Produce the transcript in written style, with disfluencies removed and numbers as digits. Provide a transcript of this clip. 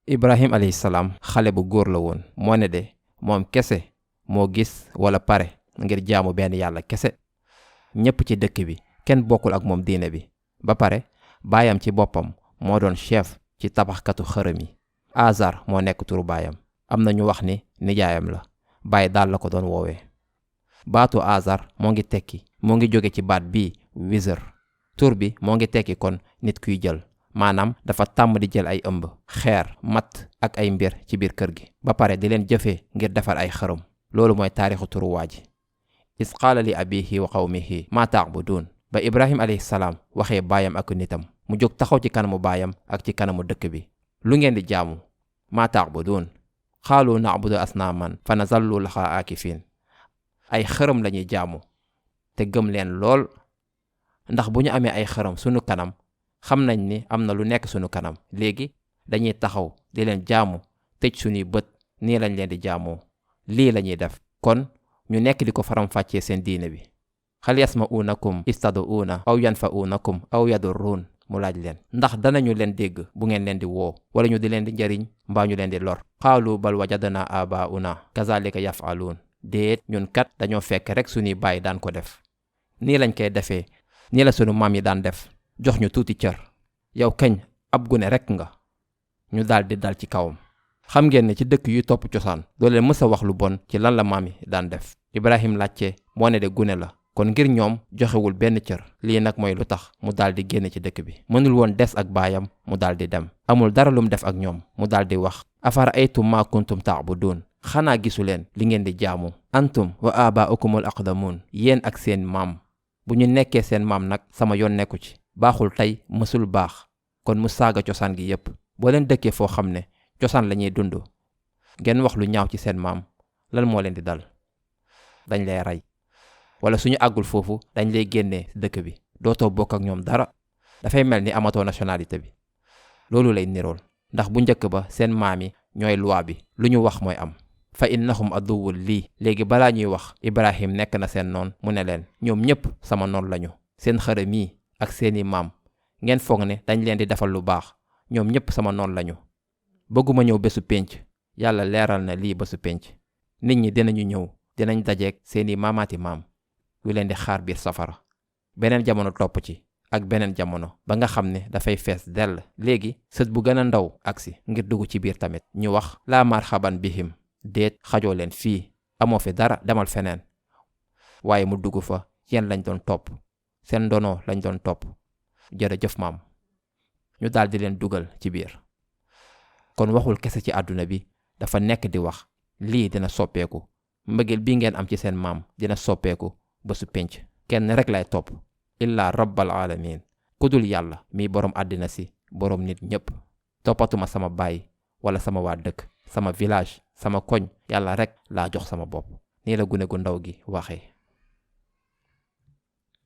Ibrahim alayhi salaam xale bu góor la woon moo ne de moom kese moo gis wala pare ngir jaamu benn yàlla kese. ñépp ci dëkk bi kenn bokkul ak moom diine bi ba pare baayam ci boppam moo doon chef ci tabaxkatu xërëm yi. Azar moo nekk turu baayam. am na ñu wax ni nijaayam la baay daal la ko doon woowee. baatu Azar moo ngi tekki moo ngi jóge ci baat bii wizr. tur bi moo ngi tekki kon nit kuy jël maanaam dafa tàmm di jël ay ëmb xeer matt ak ay mbir ci biir kër gi ba pare di leen jëfee ngir defar ay xërëm. loolu mooy taarixu turu waa ji. is qaala li abihi wa qawmihi maa ta'buduun. ba Ibrahim alayhi salaam waxee baayam ak nitam mu jóg taxaw ci kanamu baayam ak ci kanamu dëkk bi. lu ngeen di jaamu. maa ta'buduun. qaalu na'budu asnaaman fa nazallu lahaa aakifiin. ay xërëm lañuy jaamu te gëm leen lool ndax bu ñu amee ay xërëm sunu kanam xam nañ ni am na lu nekk sunu kanam léegi dañuy taxaw di leen jaamu tëj sunuy bët nii lañ leen di jaamoo. lii lañuy def kon ñu nekk di ko faram-fàccee seen diine bi. hal yasma'uunakum istad'uuna aw yanfa'uunakum aw yadurruun. mu laaj leen ndax danañu leen dégg bu ngeen leen di woo wala ñu di leen di njariñ mbaa ñu leen di lor. qaalu bal wajadna aabaa'una kazaalika yaf'aluun. déet ñun kat dañoo fekk rek suñuy baay daan ko def nii lañ koy defee nii la sunu maam yi daan def jox ñu tuuti cër. yow kañ ab gune rek nga. ñu daal di dal ci kawam. xam ngeen ne ci dëkk yu topp cosaan doo leen mës a wax lu bon ci lan la maam yi daan def. Ibrahim laajte moo ne de gune la kon ngir ñoom joxewul benn cër. lii nag mooy lu tax mu daal di génn ci dëkk bi. mënul woon des ak baayam mu daal di dem. amul dara lum def ak ñoom mu daal di wax afara aytum maa kuntum ta'buduun. xanaa gisu leen li ngeen di jaamu. antum wa abaa'ukumul aqdamuun. yéen ak seen maam. bu ñu nekkee seen maam nag sama yoon nekku ci. baaxul tey mësul baax kon mu saaga cosaan gi yépp. boo leen dëkkee foo xam ne cosaan la ñuy dund ngeen wax lu ñaaw ci seen maam lan moo leen di dal. dañ lay rey wala suñu àggul foofu dañ lay génnee dëkk bi dootoo bokk ak ñoom dara. dafay mel ni amatoo nationalité bi. loolu lay nirool ndax bu njëkk ba seen maam yi ñooy loi bi lu ñu wax mooy am. fa innahum aduwwul lii. léegi balaa ñuy wax Ibrahim nekk na seen noon mu ne leen ñoom ñépp sama noon lañu. seen xërëm yi ak seeni maam ngeen foog ne dañ leen di defal lu baax ñoom ñépp sama noon lañu. bëgguma ñëw bésu pénc. yàlla leeral na lii bésu pénc. nit ñi dinañu ñëw dinañ dajeek seeni maamaati maam yu leen di xaar biir safara. beneen jamono topp ci ak beneen jamono ba nga xam ne dafay fees dell. léegi sët bu gën a ndaw agsi ngir dugg ci biir tamit ñu wax laa marhaban bihim. déet xajoo leen fii amoo fi dara demal feneen. waaye mu dugg fa yéen lañ doon topp seen ndono lañ doon topp jërëjëf maam. ñu daal di leen dugal ci biir. kon waxul kese ci àdduna bi dafa nekk di wax lii dina soppeeku. mbëggeel bi ngeen am ci seen maam dina soppeeku ba su penc. kenn rek lay topp illaa rabbal alamin ku dul yàlla mi boroom àddina si boroom nit ñépp. toppatuma sama baay wala sama waa dëkk sama village sama koñ yàlla rek laa jox sama bopp. nii la gune gu ndaw gi waxee.